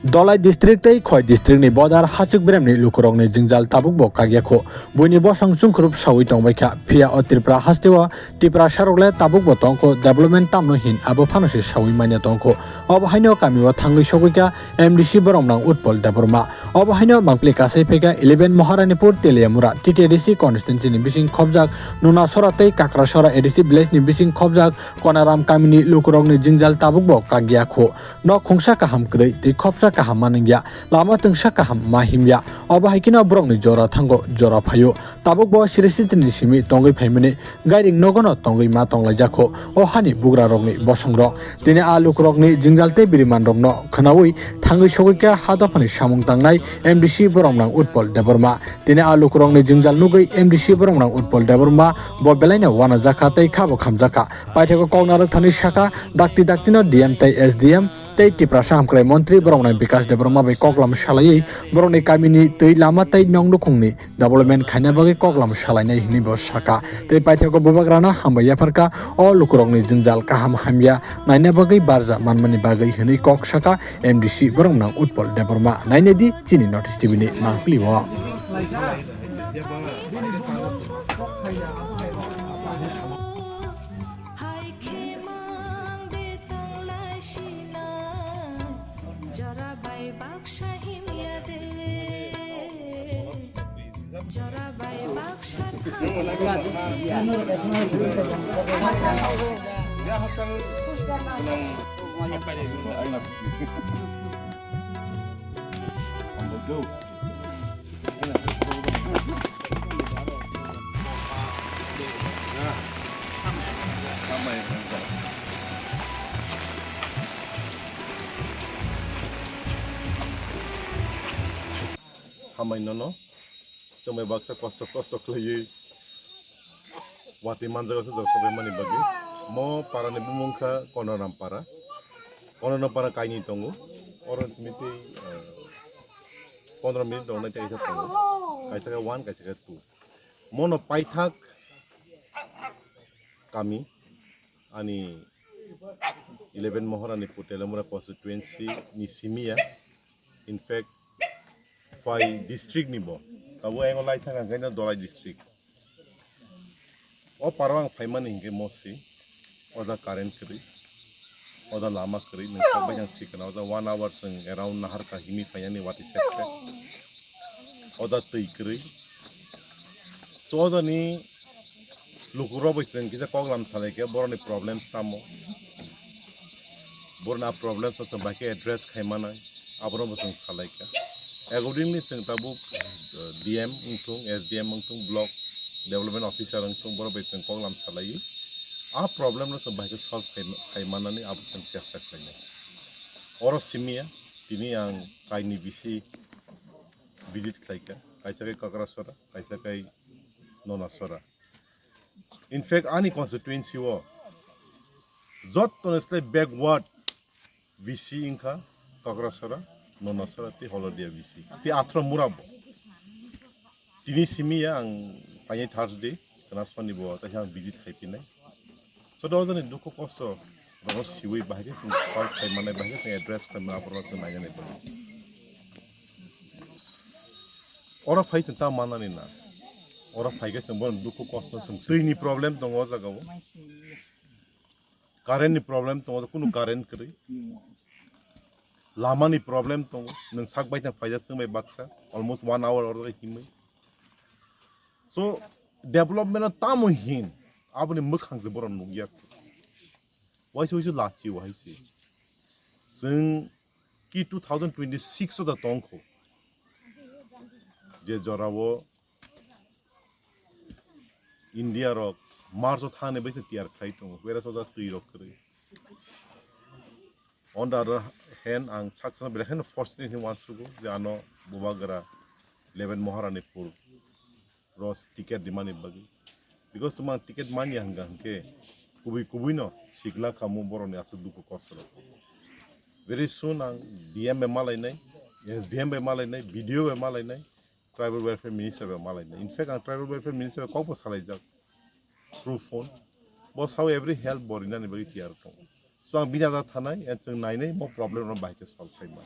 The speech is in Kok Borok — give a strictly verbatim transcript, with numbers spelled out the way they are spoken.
Dholai district tei Khowai district ni bodar hachuk beremni lukurokni jwngjal tabukbo kakyakho. Buini bosong chungkhrup sawi tongbaikha. Phiya o Tripura hasteo Tiprasarokle tabukbo tongkho, development tamno hin abo phano se sawi manya tongkho. Obo haino kamio thangwi sogwikha M D C boromnang Utpal Debbarma. Obo haino mangpili kasai phaikha eleven Maharanipur Teliamura T T A D C constituency ni bising khobjak Nunasora tei Kakrasora A D C village ni bising khobjak Konaram kamini lukurokni jwngjal tabukbo kakyakho. Nok khungsa kaham kwrwi tei khopsa kaham ma nungya, lama twngsa kaham ma himya. Obo hai kheno borokni jora thango, jora phaio. Tabukbo siri sitini simi tongwi phaimani gairing nogono tongwi ma tonglaijak-kho o hani bugrarokni bosongrok. Tini a lukurokni jwngjal tei birimanrokno khwnaui thangwi sogwikha ha dophani samung tangnai M D C boromnang Utpal Debbarma. Tini a lukurokni jwngjal nugwi M D C boromnang Utpal Debbarma bo belaino wanajakha tei khabo khamjakha. Paithakgo kok narwk thani sakha, dakti daktino D M tei S D M tei Tiprasa hamkrai montri boroknai Bikas Debbarma bai koklam salaiwi borokni kamini twi lama tei nok nukhungni development khaina bagwi koklam salainai hinwi bo sakha. Tei paithakgo bubagrano hambai yapharkha o lukurokni jwngjal kaham hamya naina bagwi barja manmani bagwi hinwi kok sakha M D C boromnang Utpal Debbarma. Nainedi chini North East T V ni mangpili o. Hai khe mang de tanglai sinai, jora bai baksa himya de, jora bai baksa thang. Hambai nono, chwng bai baksa kosto kosto khlaiwi watwi manjak aswk jora sobai mani bagwi. Mo para ni bumung kha Konoram para. Konoram para kainwi tongo. Oro simi tei, eh, pondro minute tongnai tei kaisa tongo. Kaisa khe one, kaisa khe two. Mono paithak kami ani eleven Maharanipur Teliamura constituency ni simiya. In fact, phai district ni bo. Abo engo lai thang ang kaino Dholai district. O paro ang phaimani hinkhe mosi. Oda current kwrwi. Oda lama kwrwi. Nwng sak bai jang sikana. Oda one hour chwng around naharka himi phainani wati sekse. Oda twi kwrwi. So oda ni lukurok bai chwng kisa koklam salai khe borokni problems tamo. Borokni a problems o chwng bai khe address khai manai. Abono bo chwng salai kha. Accordingly, chwng tabuk, uh, D M wngthung, S D M wngthung, block development officer wngthung, borok bai chwng koklam salaiwi a problem no chwng bai khe solve khai, khai manani abo chwng chesta khlainai. Oro simiya, tini ang kaini bisi visit khlaikha, kaisa khe Kakrasora, kaisa khe Nonasora. In fact, ani constituency o jottoni slai backward V C wngkha Kakrasora, Nonasora tei Holodia V C. Tei Athra Mura bo. Tini simi ya ang painai Thursday, kana Sonibar, tei ang visit khai pinai. So, do jani dukhu kosto, rono siwi bahai khe sing solve khai manai, bahai khe sing address khai manai, aborok sing nainani bo. Oro phai sing ta manani na. Oro phai khe sing bo dukhu kosto sing. Twi ni problem tongo o jaga o. Current ni problem tongo, kunu current kwrwi. Lama ni problem tongo, nwng sak bai thang phaijak chwng bai baksa, almost one hour oro himwi. So, development no tamo hin, aboni mwkhang se borok nukya. Waisa waisa lachi wahai se. Chwng ki two thousand twenty-six o da tongkho. Je jorao India rok March o thani bai se tiyar khlai tongo, whereas o da twi rok kwrwi. On the other hand, ang saksa belai kheno fortunate hinwi uansugo je ano Bubagra eleven Maharanipur ros ticket dimani bagwi. Because tuma ang ticket manya hwnkha hwnkhe kubui kubui no sikla khamu borokni aswk dukhu kosto rok. Very soon ang D M bai malainai, S D M bai malainai, B D O bai malainai, Tribal Welfare Minister bai malainai. In fact, ang Tribal Welfare Minister bai kokbo salaijak through phone. Bo sao every help bo rinani bagwi tiyar tongo. So ang bini ajak thanai, and chwng nainai mo problem no bahai khe solve khai ma.